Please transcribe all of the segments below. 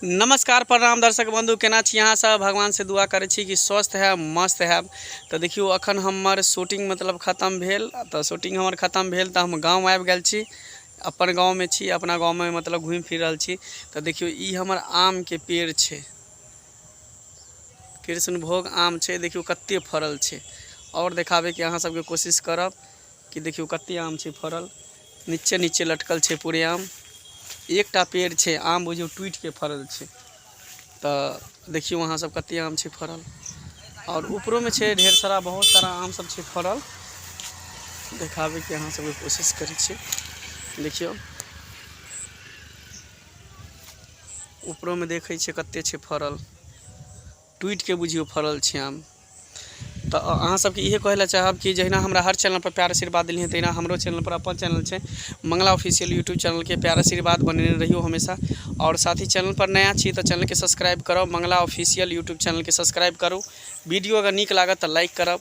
नमस्कार प्रणाम दर्शक बंधु, केना छी अहाँ सब? भगवान से दुआ करै छी कि स्वस्थ हैब, मस्त हैब। तऽ देखियौ अखन हमर शूटिंग मतलब खतम भेल, तऽ शूटिंग हमर खतम भेल तऽ हम गाँव आबि गेल छी, अपन गाँवमे छी, अपना गाँवमे मतलब घुमि फिर रहल छी। तऽ देखियौ ई हमर आमके पेड़ छै, कृष्णभोग आम छै, देखियौ कते फड़ल छै। आओर देखाबैके अहाँ सबके कोशिश करब कि देखियौ कते आम छै फड़ल, नीचे नीचे लटकल छै पूरे आम। एकटा पेड़ छै, आम बुझियौ टूटिके फड़ल छै। तऽ देखियौ अहाँ सब कते आम छै फड़ल, आओर ऊपरोमे छै ढेर सारा, बहुत सारा आम सब छै फड़ल। देखाबैके अहाँ सबके कोशिश करै छी। देखियौ ऊपरोमे देखै छियै कते छै फड़ल, टूटिके बुझियौ फड़ल छै आम। तऽ अहाँ सबके इहे कहै लए चाहब कि जहिना हमरा हर चैनल पर प्यार आशीर्वाद देलियै तहिना हमरो चैनल पर अपन चैनल छै मंगला ऑफिशियल यूट्यूब चैनलके प्यार आशीर्वाद बनेने रहियौ हमेशा। आओर साथ ही चैनल पर नया छी तऽ चैनलके सब्सक्राइब करब, मंगला ऑफिशियल यूट्यूब चैनलके सब्सक्राइब करू। वीडियो अगर नीक लागत तऽ लाइक करब।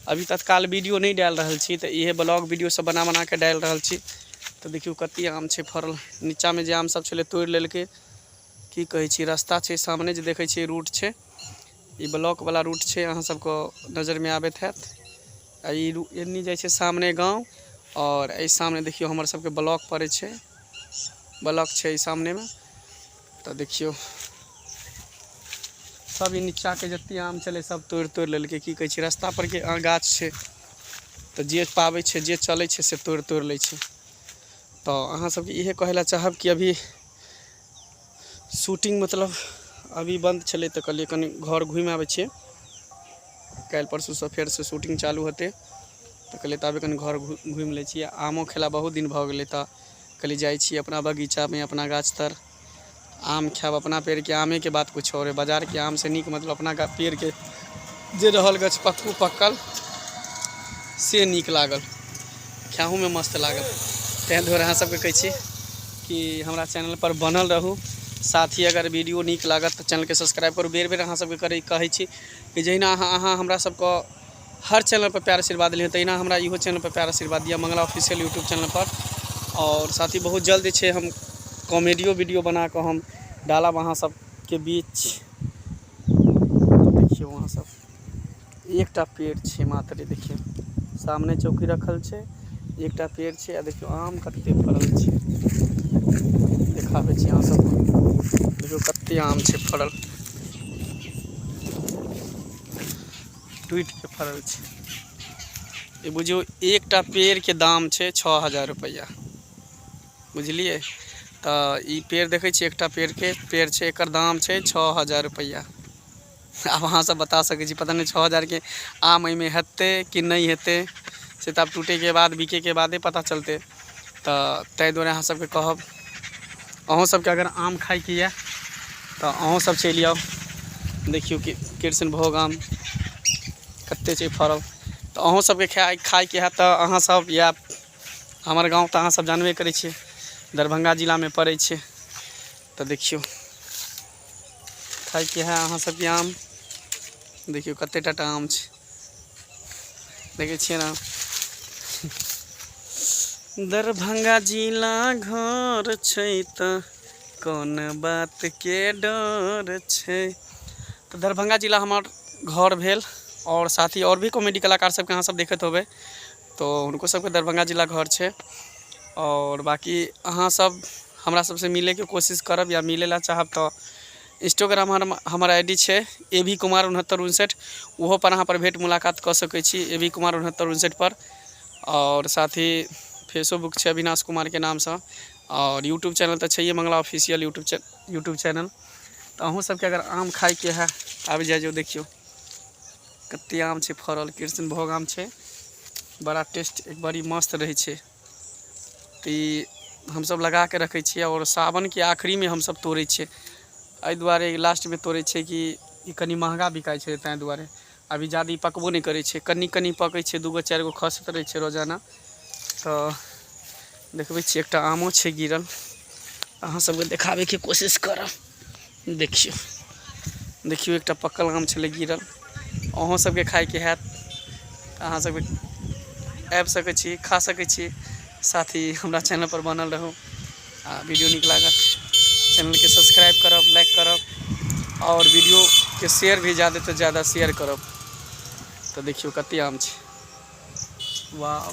अभी तत्काल वीडियो नहि डालि रहल छी तऽ इहे ब्लॉग वीडियो सब बना बना के डालि रहल छी। तऽ देखियौ कते आम छै फड़ल, नीचामे जे आम सब छलै तोड़ि लेलकै। की कहै छी, रास्ता छै सामने जे देखै छियै रूट छै, ई ब्लॉक वाला रूट छै, अहाँ सबके नजरमे आबैत हैत। आ ई एन्नी जाइ छै सामने गाँव, आओर एहि सामने देखियौ हमर सबके ब्लॉक पड़ै छै, ब्लॉक छै एहि सामनेमे। तऽ देखियौ सब ई नीचाके जते आम छलै सब तोड़ि तोड़ि लेलकै। की कहै छै, रास्ता परके गाछ छै तऽ जे पाबै छै जे चलै छै से तोड़ि तोड़ि लै छै। तऽ अहाँ सबके इहे कहै लए चाहब कि अभी शूटिंग मतलब अभी बन्द छलै तऽ कहलियै कनि घर घुमि आबै छियै, काल्हि परसूसँ फेरसँ शूटिंग चालू हेतै। तऽ कहलियै ताबे कनि घर घुमि लै छियै। आमो खेला बहुत दिन भऽ गेलै तऽ कहलियै जाइ छी अपना बगीचामे अपना गाछ तर आम खायब। अपना पेड़के आमेके बात किछु आओर है, बाजारके आमसँ नीक मतलब अपना पेड़के जे रहल गछपक्कू पक्कल से नीक लागल, खाहुमे मस्त लागल। ताहि दुआरे अहाँ सबके कहै छी कि हमरा चैनल पर बनल रहू। साथ ही अगर वीडियो नीक लागत तऽ चैनलके सब्सक्राइब करू। बेर बेर अहाँ सबके कहै छी कि जहिना अहाँ हमरा सबके हर चैनल पर प्यार आशीर्वाद दिलियै तहिना हमरा इहो चैनल पर प्यार आशीर्वाद दिअ, मंगला ऑफिशियल यूट्यूब चैनल पर। आओर साथ ही बहुत जल्द जे छै हम कॉमेडियो वीडियो बना कऽ हम डालब अहाँ सबके बीच। देखियौ अहाँ सब एकटा पेड़ छै मात्र, देखियौ सामने चौकी रखल छै, एकटा पेड़ छै। आ देखियौ आम कते फड़ल छै, देखाबै छी अहाँ सबके। देखियौ कते आम छै फड़ल, टूटिके फड़ल छै। ई बुझियौ एकटा पेड़के दाम छै 6000 रुपैआ, बुझलियै। तऽ ई पेड़ देखै छियै, एकटा पेड़के पेड़ छै, एकर दाम छै 6000 रुपैआ। आब अहाँ सब बता सकै छी, पता नहि 6000के आम एहिमे हेतै कि नहि हेतै, से तऽ आब टूटैके बाद बिकैके बादे पता चलतै। तऽ ताहि दुआरे अहाँ सबके कहब, अहूँ सबके अगर आम खाइके यऽ तऽ अहूँ सब चलि आउ। देखियौ कि कृष्णभोग आम कते छै फड़ल। तऽ अहूँ सबके खाइके हैत तऽ अहाँ सब या हमर गाँव तऽ अहाँ सब जानबे करै छियै, दरभंगा जिलामे पड़ै छै। तऽ देखियौ खाइके है अहाँ सबके आम, देखियौ कते टाटा आम छै, देखै छियै ने। दरभंगा जिला घर छै तऽ कोन बातके डर छै। तऽ दरभंगा जिला हमर घर भेल। और साथ ही और भी कॉमेडी कलाकार सबके अहाँ सब देखैत होबै, तो हुनको सबके दरभंगा जिला घर छै। और बाकी अहाँ सब हमरा सबसँ मिलैके कोशिश करब या मिलै लए चाहब तऽ इंस्टोग्राम हमर I D छै ए वी कुमार 69 59, ओहो पर अहाँ पर भेंट मुलाकात कऽ सकै छी ए वी कुमार 69 59 पर। और साथ ही फेसोबुक छै अविनाश कुमारके नामसँ, और यूट्यूब चैनल तऽ छैहे मंगला ऑफिशियल यूट्यूब चैनल। तऽ अहूँ सबके अगर आम खाइके है आबि जाइ जाउ। देखियौ कते आम छै फड़ल, कृष्णभोग आम छै, बड़ा टेस्ट एक बड़ी मस्त रहै छै। तऽ ई हमसब लगाके रखै छियै और सावनके आखिरीमे हमसब तोड़ै छियै। एहि दुआरे लास्टमे तोड़ै छियै कि ई कनि महगा बिकाइ छै, ताहि दुआरे अभी जादा ई पकबो नहि करै छै, कनि कनि पकै छै, 2 गो 4 गो खसैत रहै छै रोजाना। तऽ देखबै छियै एकटा आमो छै गिरल, अहाँ सबके देखाबैके कोशिश करब। देखियौ देखियौ एकटा पकल आम छलै गिरल, अहूँ सबके खाइके हैत तऽ अहाँ सबके आबि सकै छी, खा सकै छी। साथ ही हमरा चैनल पर बनल रहू आ वीडियो नीक लागत चैनलके सब्सक्राइब करब, लाइक करब आओर वीडियोके शेयर भी ज्यादासँ ज्यादा शेयर करब। तऽ देखियौ कते आम छै। वाह,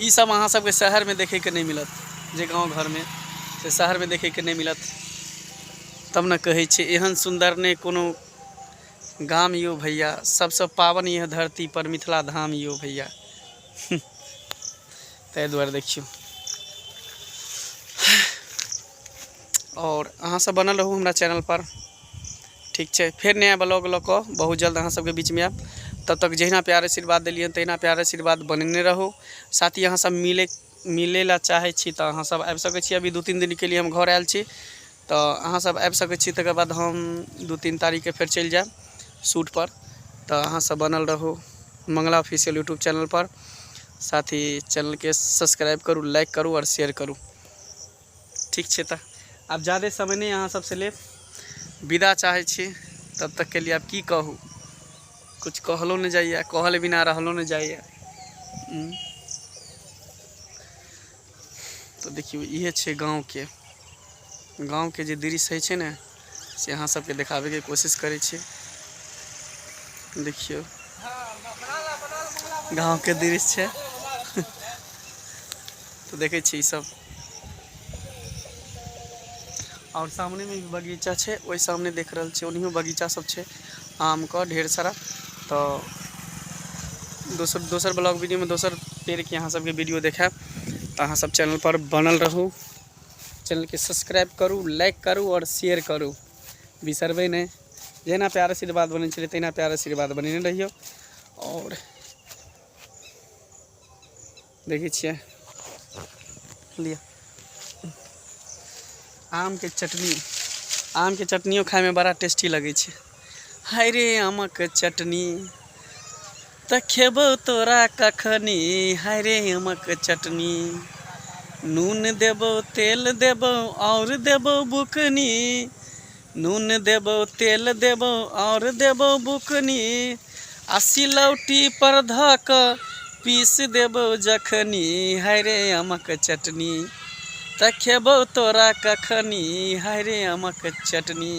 ई सब अहाँ सबके शहरमे देखैके नहि मिलत, जे गाँव घरमे से शहरमे देखैके नहि मिलत। तब ने कहै छै एहन सुन्दर नहि कोनो गाम यौ भैया, सबसँ पावन यह धरती पर मिथिला धाम यौ भैया। ताहि दुआरे देखियौ, आओर अहाँ सब बनल रहू हमरा चैनल पर, ठीक छै। फेर नया ब्लॉग लऽ कऽ बहुत जल्द अहाँ सबके बीचमे आयब। तब तक जहिना प्यार आशीर्वाद देलियै तहिना प्यार आशीर्वाद बनेने रहू। साथ ही अहाँ सब मिले मिलै लए चाहै छी तऽ अहाँ सब आबि सकै छी। अभी 2-3 दिनके लिए हम घर आयल छी, तऽ अहाँ सब आबि सकै छी। तकर बाद हम 2-3 तारीखके फेर चलि जायब शूट पर। तऽ अहाँ सब बनल रहू मंगला ऑफिशियल यूट्यूब चैनल पर। साथ ही चैनलके सब्सक्राइब करू, लाइक करू आओर शेयर करू। ठीक छै, तऽ आब जादे समय नहि अहाँ सबसँ लेब, विदा चाहै छी। तब तकके लिए आब की कहू, कुछ कहलो नहि जाइए, कहल बिना रहलो नहि जाइए। तऽ देखियौ, इहे छै गाँवके जे दृश्य होइ छै ने, से अहाँ सबके देखाबैके कोशिश करै छी। देखियौ, गाँवके दृश्य छै। तऽ देखै छी ई सब। आओर सामनेमे भी बगीचा छै, ओहि सामने देख रहल छी, ओनहियो बगीचा सब छै आमके ढेर सारा। तऽ दोसर दोसर ब्लॉग वीडियोमे दोसर पेड़के अहाँ सबके वीडियो देखायब। तऽ अहाँ सब चैनल पर बनल रहू, चैनलके सब्सक्राइब करू, लाइक करू आओर शेयर करू, बिसरबै नहि। जहिना प्यार आशीर्वाद बनै छलै तहिना प्यार आशीर्वाद बनेने रहियौ। आओर देखै छियै, लिअ आमके चटनी। आमके चटनियो खायमे बड़ा टेस्टी लगै छै। हाय रे आमक चटनी तऽ खेबौ तोरा कखनी, हाय रे आमक चटनी। नून देबौ तेल देबौ आओर देबौ बुकनी, नून देबौ तेल देबौ आओर देबौ बुकनी, आ सिलौटी पर धऽ कऽ पीस देबौ जखनी, हाय रे आमक चटनी तऽ खेबौ तोरा कखनी, हाय रे आमक चटनी।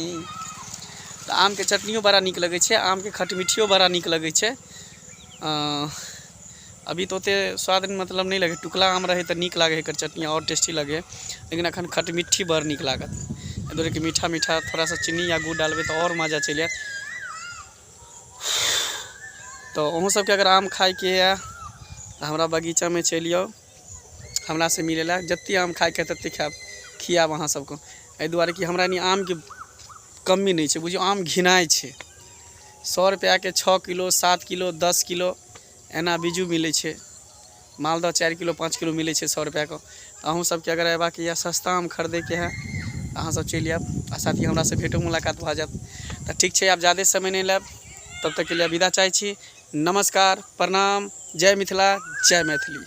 तऽ आमके चटनियो बड़ा नीक लगै छै, आमके खटमिठियो बड़ा नीक लगै छै। अभी तऽ ओतेक स्वाद मतलब नहि लगै, टुकला आम रहै तऽ नीक लागै एकर चटनी आओर टेस्टी लगै, लेकिन अखन खटमिट्ठी बड़ नीक लागत। एहि दुआरे कि मीठा मीठा थोड़ा सा चीनी या गुड़ डालबै तऽ आओर मजा चलि जायत। तऽ अहूँ सबके अगर आम खाइके यऽ तऽ हमरा बगीचामे चलि आउ हमरासँ मिलै लए। जतेक आम खाइके ततेक खायब, खियाब अहाँ सबके। एहि दुआरे कि हमरा एनी आमके कमी नहि छै, बुझियौ आम घिनाइ छै। 100 रुपैआके 6 किलो, 7 किलो, 10 किलो एना बीजू मिलै छै। मालदह 4 किलो, 5 किलो मिलै छै 100 रुपैआके। तऽ अहूँ सबके अगर अयबाक यऽ, सस्ता आम खरीदैके है, तऽ अहाँ सब चलि आयब आ साथ ही हमरासँ भेटो मुलाकात भऽ जायत। तऽ ठीक छै, आब जादे समय नहि लेब, तब तकके लिए विदा चाहै छी। नमस्कार, प्रणाम, जय मिथिला, जय मैथिली।